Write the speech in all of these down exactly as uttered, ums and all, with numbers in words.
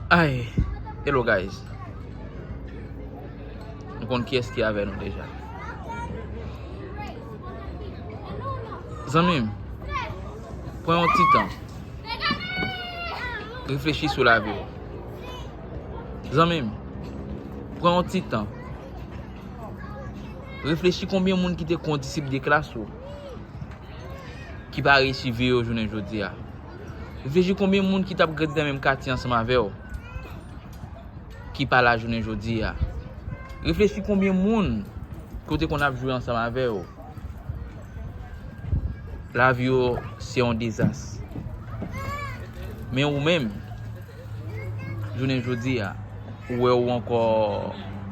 Ay, hello guys. Nou konn kiyès ki avè nou deja. Zanmi m, pran yon ti tan. Reflechi sou lavi w. Zanmi m, pran yon ti tan. Reflechi konbyen moun ki te kondisip de klas ou ki pa reyisi vi yo jounen jodi a. Reflechi konbyen moun ki t ap grandi nan menm katye ansanm avè w ki pa la jounen jodi a. Reflechi konbyen moun ke w te konn ap jwe ansanm avè yo. Lavi yo se yon dezas. Men ou menm, jounen jodi a, ou wè ou ankò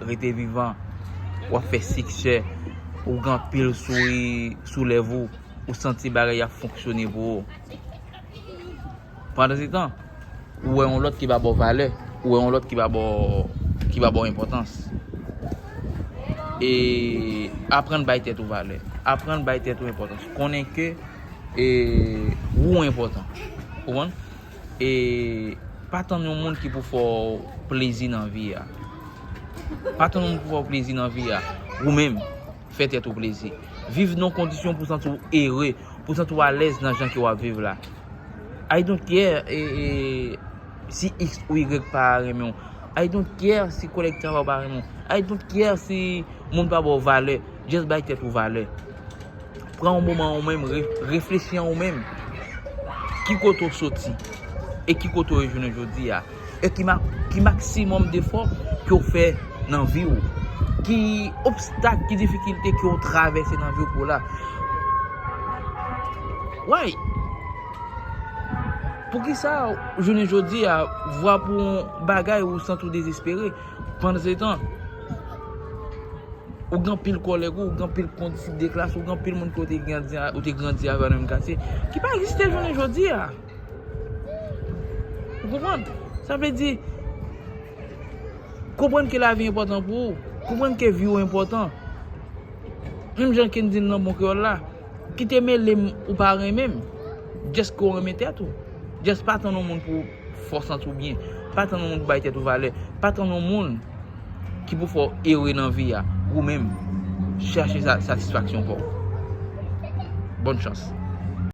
rete vivan, w ap fè siksè, ou gen anpil souri sou lèv ou, ou santi bagay ap fonksyone pou ou. Pandan se tan, ou wè yon lòt ki pa ba w valè, ou wè yon lòt ki pa ba w, ki pa ba w enpòtans. E aprann bay tèt ou valè. Aprann bay tèt ou enpòtans. Konnen ke e, ou enpòtan. Ou konprann? E pa tann yon moun ki pou fè w plezi nan vi a. Pa tann yon moun pou fè w plezi nan vi a. Ou menm, fè tèt ou plezi. Viv nan kondisyon pou santi w ere, pou santi w alèz nan jan ke w ap viv la. I don't care e, e, si X ou Y pa renmen w. I don't care si kòlèg travay ou pa renmen w. I don't care si moun pa ba w valè. Just bay tèt ou valè. Pran yon moman ou menm, re- reflechi an ou menm. Ki kote w soti? E ki kote w ye jounen jodi a? E ki, ma- ki maksimòm defò ke w fè nan vi w? Ki obstak, ki difikilte ke w travèse nan vi w pou w la? Why? Poukisa jounen jodi a, vwa pou yon bagay ou santi w dezespere? Pandan se tan, ou gen anpil kòlèg ou, ou gen anpil kondisip de klas, ou gen anpil moun ke w te grandi a- ou te grandi avè nan menm katye, ki pa egziste jounen jodi a. Ou konprann? Sa vle di, konprann ke lavi enpòtan pou ou. Konprann ke vi w enpòtan. Menm jan ke n di l nan bon kreyòl la, kite mele m ou pa renmen m. Just ke w renmen tèt ou. Just pa tann yon moun pou fè w santi w byen. Pa tann yon moun pou bay tèt ou valè. Pa tann yon moun ki pou fè w ere nan vi a. Ou menm, chache sa- satisfaksyon pa w. Bòn chans.